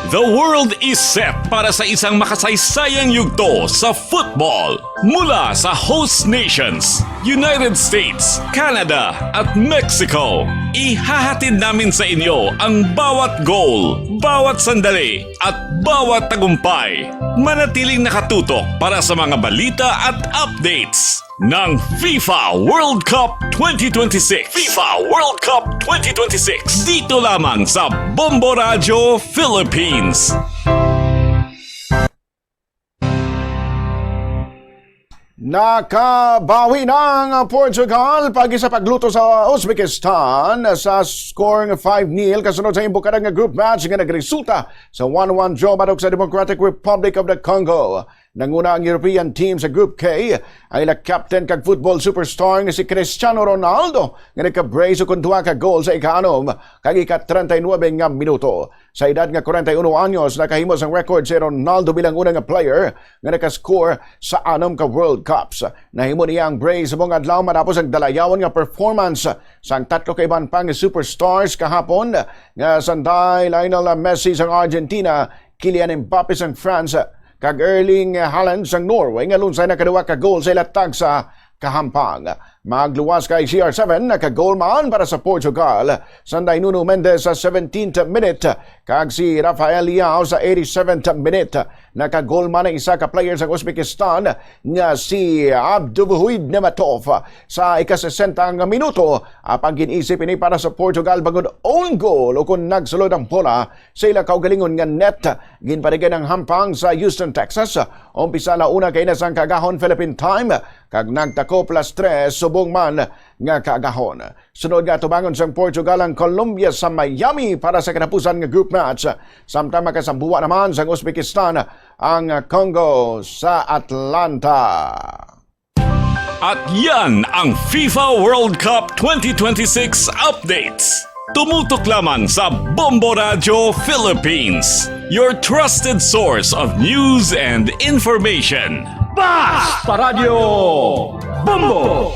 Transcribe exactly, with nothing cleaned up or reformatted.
The world is set para sa isang makasaysayang yugto sa football. Mula sa host nations, United States, Canada, at Mexico, ihahatid namin sa inyo ang bawat goal, bawat sandali, at bawat tagumpay. Manatiling nakatutok para sa mga balita at updates ng FIFA World Cup twenty twenty-six. FIFA World Cup twenty twenty-six. Dito lamang sa Bombo Radyo Philippines. Nakabawi na ang Portugal pag-isa pagluto sa Uzbekistan sa score nga five nil, kasunod sa imbukada nga group match nga nagresulta sa one one draw batok sa Democratic Republic of the Congo. Nanguna ang European team sa Group K, ang ila captain kag football superstar nga si Cristiano Ronaldo, nga nagka-brace ukon duha ka goal sa ika-anom kag ika-treinta y nuebe nga minuto. Sa edad nga kwarenta y uno anyos, nakahimo sang record si Ronaldo bilang una nga player nga nakascore sa anom ka World Cups. Nahimo niya ang brace subong adlaw matapos ang dalayawan nga performance sang tatlo ka iban pang superstars kahapon, nga sanday Lionel Messi sang Argentina, Kylian Mbappe sang France, kag Erling Haaland sang Norway, nga lunsay na kaduha ka goal sa ila tagsa kahampang. Magluwas kay C R seven, naka-goal man para sa Portugal, sanday Nuno Mendes sa seventeenth minute, kag si Rafael Leao sa eighty-seventh minute. Naka-goal man ang isa ka player sang Uzbekistan nga si Abdulwahid Nemetov sa ika-sesenta nga minuto, apang gin-isip ini para sa Portugal bangod own goal ukon nagsulod ang bola sa ila kaugalingon nga net. Ginparigan ang hampang sa Houston, Texas. Umpisa na una kay na sang kaagahon Philippine time, kag nagtakop las tres subong man nga kaagahon. Sunod nga atubangon sang Portugal ang Colombia sa Miami para sa katapusan nga group match, samtang makasambuwa naman sang Uzbekistan ang Congo sa Atlanta. At yan ang FIFA World Cup twenty twenty-six updates. Tumutok lamang sa Bombo Radyo Philippines, your trusted source of news and information. Basta Radyo Bombo!